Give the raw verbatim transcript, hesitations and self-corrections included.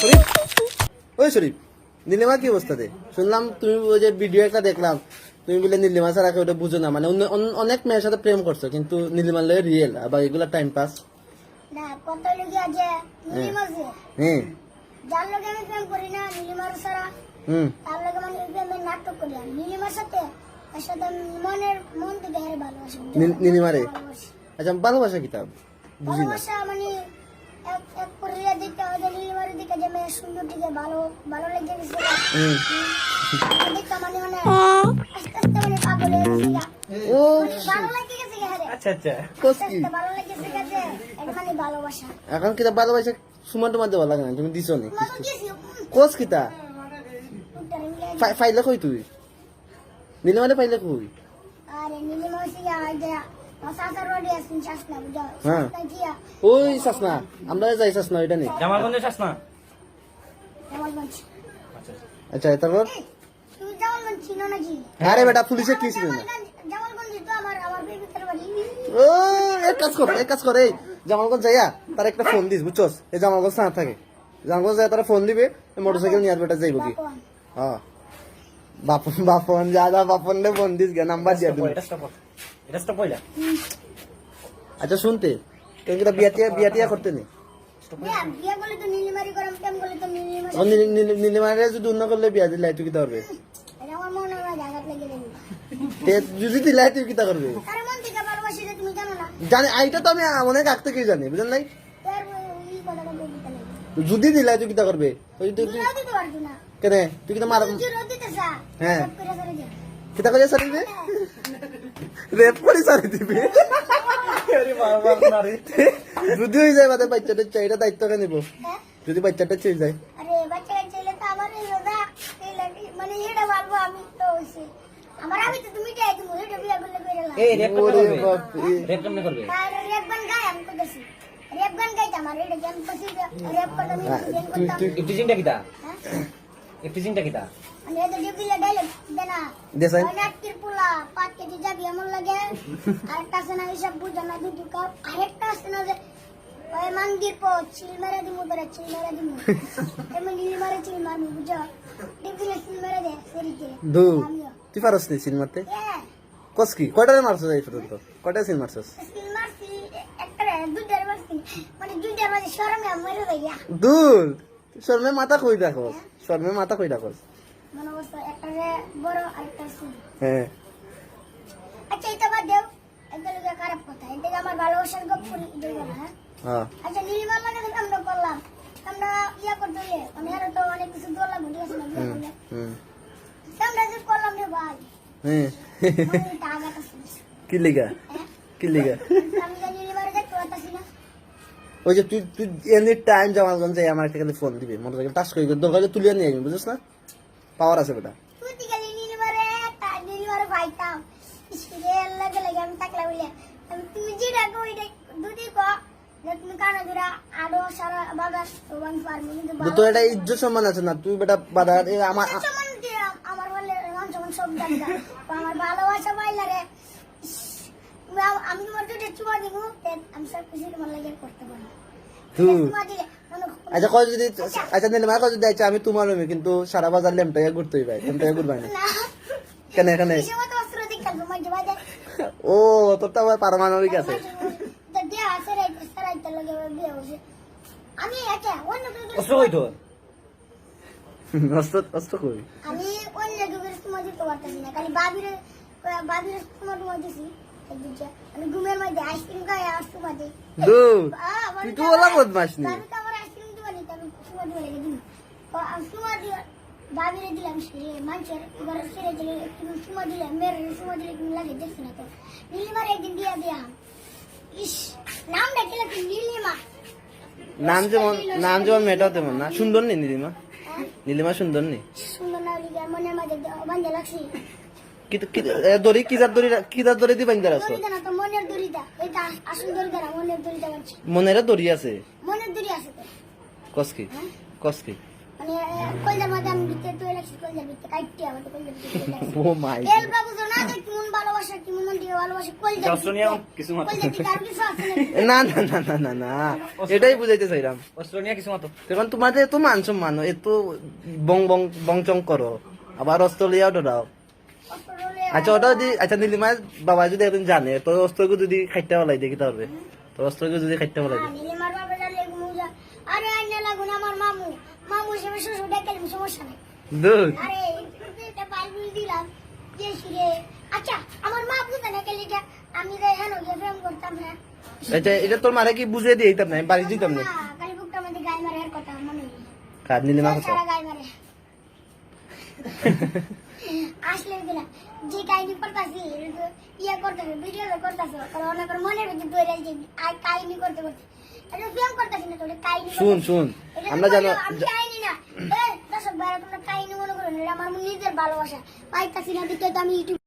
শরীফ, ওই শরীফ, নীলিমা কি অবস্থা রে? শুনলাম তুমি ওই যে ভিডিও একটা দেখলাম, তুমি বলে নীলিমা ছাড়া কেউ ওটা বুঝো না, মানে অন্য- অন- অনেক মেয়ের সাথে প্রেম করছো, কিন্তু নীলিমার লগে রিয়েল, আর বাকিগুলা টাইম পাস। না, কথা হইলো কি, আজ নীলিমা যে, হ্যাঁ। যার লগে আমি প্রেম করি না, নীলিমার ছাড়া, হুম। তার লগে মানে ওই প্রেমের নাটক করি আমি। নীলিমার সাথে, তার সাথে আমি মনের, মন থেকে হারে ভালোবাসি। নীল-, নীলিমারে? ভালোবাসি। আচ্ছা, ভালোবাসা কিতা? বুঝি না। ভালোবাসা মানে এক, এক পুরুষের দিকে, ওই যে নীলিমার দিকে যে মেয়ে সুন্দর দিকে ভালো, ভালো লেগে গেছে। হুম। হুম। দেখতে মানে, মানে আস্তে আস্তে মানে পাগল হয়ে গেছে গা। ও। মানে ভালো লেগে গেছে গা, হ্যাঁ রে। আচ্ছা, আচ্ছা। কস আস্তে কি? আস্তে ভালো লেগে গেছে গা যে, এটা মানে ভালোবাসা। এখন কিতা ভালোবাসা সুমন তোমার দেওয়া লাগে না, তুমি দিছো নি? তোমার তো দিছি, উম। কস কিতা? উম। ফাই-, ফাইলে কই তুই? নীলিমারে পাইলে কই? আরে নীলিমা হইছে গিয়া ওই যে, আমার চাচার বাড়ি আছে, চাচনা, বুঝো? হ্যাঁ। চাচনা গিয়া। ওই চাচনা, আমরা যাই চাচনা, ওইটা নেই। জামালগঞ্জের চাচনা। জামালগঞ্জ। আচ্ছা, তারপর? এই, তুমি জামালগঞ্জ চিনো নাকি? আরে বেটা, পুলিশে কি চিনে না? জামালগঞ্জ, জামালগঞ্জ তো আমার, আমার প্রেমিকার বাড়ি। ও, এক কাজ কর, এক কাজ কর, এই জামালগঞ্জ যাইয়া তার একটা ফোন দিস, বুঝছস? এই জামালগঞ্জ না থাকে, জামালগঞ্জ যাইয়া তারা ফোন দিবে, মোটরসাইকেল নিয়ে আর বেটা যাইবো কি? বাপন। হ্যাঁ। বাপন, বাপন, যা, যা, বাপন রে ফোন দিস গিয়া, নাম্বার দিয়া দিবো। এটা stop, এটা stop। এটা stop হইলা। আচ্ছা, শুনতে, কেউ কিতা বিয়া টিয়া, বিয়া টিয়া করতে নি? বিয়া, বিয়া করলে তো নীলিমারে করাম, প্রেম করলে তো নীলিমা। ও, নীলি-, নীলি-, নীলিমারে যদি অন্য করলে বিয়া দিলে, তুই কিতা করবে? এটা আমার মনে হয় আঘাত লেগে যাবে। তে যদি দিলে, তুই কিতা করবে? তার মন থেকে ভালোবাসি রে, তুমি জানো না। জানি, এইটা তো আমি অনেক আগ থেকেই জানি, বুঝলেন নাই? তার ওই, ওই কথাটা বলতে লাগে। যদি দিলে, তুই কিতা করবে? ওই তুই, তুই জোড়াও দিতে পারবি না। কেনে? তুই কিতা মার-, তুই জোড়াও দিতে চা। হ্যাঁ। রেপ করে চলে যা। কিতা করে ছাড়ি দিবে? হ্যাঁ। রেপ করে ছাড়ি দিবে। আরে বাবা, বাবা, না রে। যদি হয়ে যায়, বাদে বাচ্চাটা চাই, এটা দায়িত্ব কে নিব? হ্যাঁ? যদি বাচ্চাটা চেয়ে যায়? আরে, বাচ্চা কাচ্চা হইলে তো আমার এই রোজা, এই লাগে, মানে, এটা পারবো আমি তো হইছে। আমার আমি তো তুমি চাই তুমি, এটা বিয়া করলে করে না। এই রেপ কেমনে ওরে করবে? বাপ রে। রেপ কেমনে করবে? আর রেপ গান গায় আমি তো গেছি। রেপ গান গাইতাম, আর এটা কি আমি করছি যে রেপ করতাম, হ্যাঁ, ইফটিজিং তুই, করতাম? তুই ইফটিজিংটা কিতা? হ্যাঁ? ইফটিজিংটা কিতা? মানে এটা যে বিলে ডাইলে দেনা। দে সাইন। ওই নাটকির পোলা, পাঁচ কেজি যাবি এমন লাগে। আরেকটা আছে না, এইসব বুঝো না, দুধ খাও। আরেকটা আছে না যে, ওই মান্দির পো, চিল মেরে দিমু, তোরে চিল মেরে দিমু। এমন নীলিমারে চিল মারমু, বুঝো? ডিবিলে চিল মেরে দে, সেরিকে। দু। আমিও। তুই পারস নি সিন মারতে? এ। কস কি? কয়টারে মারছস এই পর্যন্ত? কয়টা সিন মারছস? সিন মারছি, একটা রে, দুইটারে মারছি। মানে দুইটার মাঝে শরমে মরে যাইয়া। দূর। শরমে মাথা কই রাখস? শরমে মাথা কই রাখস? মনে করছো একটা রে বড়, আরেকটা ছোট। হ্যাঁ। আচ্ছা, এটা বাদ দেও। এটা লোকে খারাপ কথা। এটা আমার ভালোবাসার গপ করি, এটা বলো, হ্যাঁ? হ্যাঁ। আচ্ছা, নীলিমা মানে আমরা করলাম। আমরা ইয়া করতে হইলে, মানে আরো তো অনেক কিছু দোলা ঘুরে আছে না, বিয়ে হুম, করলে। হুম। আমরা যে করলাম রে ভাই। হ্যাঁ। আমি তো আঘাত আছে। কি লিগা? হ্যাঁ? কি লিগা? আমি জানি নীলিমারে দেখতে পারতাছি না। ওই যে তুই, তুই এনি টাইম জামালগঞ্জ যাই আমার একটা খালি ফোন দিবি। মোটরসাইকেল টাচ করে দরকার হলে তুলিয়া নিয়ে আসবি, বুঝছ না? পাওয়ার আছে বেটা। তুই তো গেলি নীলিমারে, তা নীলিমারে পাইতাম। ইস রে, আল্লাহ গেলে আমি থাকলাম বলে। আমি তুই যে ডাকো ওই ডাক, দুদি কো। তুমি কানা ধরা আরো সারা বাজার তো আমি পারবো, কিন্তু তো এটা ইজ্জত সম্মান আছে না, তুই বেটা বাজার, এ, আমার ইজ্জত সম্মান দিয়ে আমার বললে মান সম্মান সব জায়গা। তো আমার ভালোবাসা পাইলা রে। ইস, তুমি আম-, আমি তোমার দুটো চুমা দিব, তে আমি সব কিছু তোমার লাগে করতে পারি। তুই চুমা দিলে, মনে হয় আচ্ছা, কয় যদি, আচ্ছা। আচ্ছা, নীলিমা, কয় যদি, আচ্ছা, আমি তোমার মেয়ে, কিন্তু সারা বাজার লেমটাইয়া ঘুরতে হইবে, লেমটাইয়া ঘুরবে না। না। কেন, এখানে? এই সময় তো অস্ত্র দিয়ে খেলবো, মাঝে মাঝে। ও, তোর তো আবার পারমাণবিক আছে। মাঝে মাঝে। তো বিয়ে আছে রে, সারা ইতার লগে আবার বিয়ে হইছে। আমি একে অন্য কেউ অস্ত্র কই তোর? অস্ত্র, অস্ত্র কই? আমি অন্য কেউ করে সময় দিতে পারতেছি না, খালি ভাবিরে, ভাবিরে সময় তোমার দিছি। এই দুইটা। আমি ঘুমের মধ্যে আইসক্রিম খাই আর সময় দিই। দূর। আ, আমার তুই তো ওলা বদমাশ নি। ভাবি তো আমার আইসক্রিম দিবা নি, আমি সময় দিয়ে রেখে দিই। তো আমি সময় দিয়ে ভাবিরে দিলাম সিরে, মানুষের ঘরে সিরে দিলে একটু সময় দিলে, মেয়ের সময় দিলে তুমি লাগে দেখছি না তো। নীলিমার একদিন দিয়ে দিয়া। ইস, নাম ডাকিলে কি নীলিমা? নাম যেমন, নাম যেমন মেয়েটাও তেমন না। সুন্দর নি নীলিমা? হ্যাঁ? নীলিমা সুন্দর নি? সুন্দর না হলে কি আর মনের মাঝে দ-, বান্ধে লাগছি? কি, কি, এ, দড়ি, কি জাত দড়ি রা-, কি জাত দড়ি দি বান্ধে রাখছো? দড়িটা না তো মনের দড়িটা। এটা আসল দড়িটা না, মনের দড়িটা বানছি। মনের দড়ি আছে? মনের দড়ি আছে তো। কস কি? হ্যাঁ? কস কি? মানে, কলজার মাঝে আমি ভিতরে তুই লাগছিস, কলজার ভিতরে কাটতে আমাদের কলজার ভিতরে তুই লাগছিস। ও মাই। এর বাবু তো না দেখ কেমন ভালোবাসা, কেমন মন দিয়ে ভালোবাসা, কলজার এটা অস্ট্রো নিয়ে ভিতরে। কিছু মাত্র। কলজার ভিতরে আর কিছু আছে নাকি? না না না না না না, এটাই বুঝাইতে চাইলাম। অস্ট্রো নিয়ে কিছু মাত্র। এখন তোমাদের এত মান সম্মান, এত বং বং বংচং করো, আবার অস্ট্রেলিয়াও ডরাও। অস্ট্রেলিয়া। আচ্ছা, ওটা যদি, আচ্ছা, নীলিমার বাবা যদি একদিন জানে, তো অস্ট্রোকে যদি খাইতে পালাই দেখি তাহলে, তো অস্ট্রোকে যদি খাইতে পালাই হ্যাঁ, নীলিমার বাবা জানলে ঘুমু যা। আরে আইনা লাগুন আমার মামু, মামু হিসেবে শ্বশুর ডেকে নিবি, সমস্যা নাই। দুধ। আরে এটা পাইল দিলাম যে সিরে। আচ্ছা, আমার মা বুঝে না কেন এটা? আমি যে এখানে গিয়ে প্রেম করতাম না। আচ্ছা, এটা তোর মারে কি বুঝিয়ে দিয়ে দিতাম না, আমি বাড়ি দিতাম না। না, কালি বুকটা আমাদের গায়ে মারে আর কথা মনে নেই। কার নীলিমা কথা? সারা গায়ে মারে। আসলে দিলা যে কাহিনী করতাছি, এটা তো ইয়ে করতে হবে, ভিডিও তো করতাছি, কারণ অনেকের মনের ভিতরে ধরে আছে, আর কাহিনী করতে করতে। এটা প্রেম করতাছি না, তোরে কাহিনী শুন, করতাছি। শুন, এটা তো আমরা জানো বললো, আমি কাহিনী না। এ, দর্শক ভাইরা, তোমরা কাহিনী মনে করো না, এটা আমার নিজের ভালোবাসা। পাইতাছি না, দিতে তো আমি ইউটিউব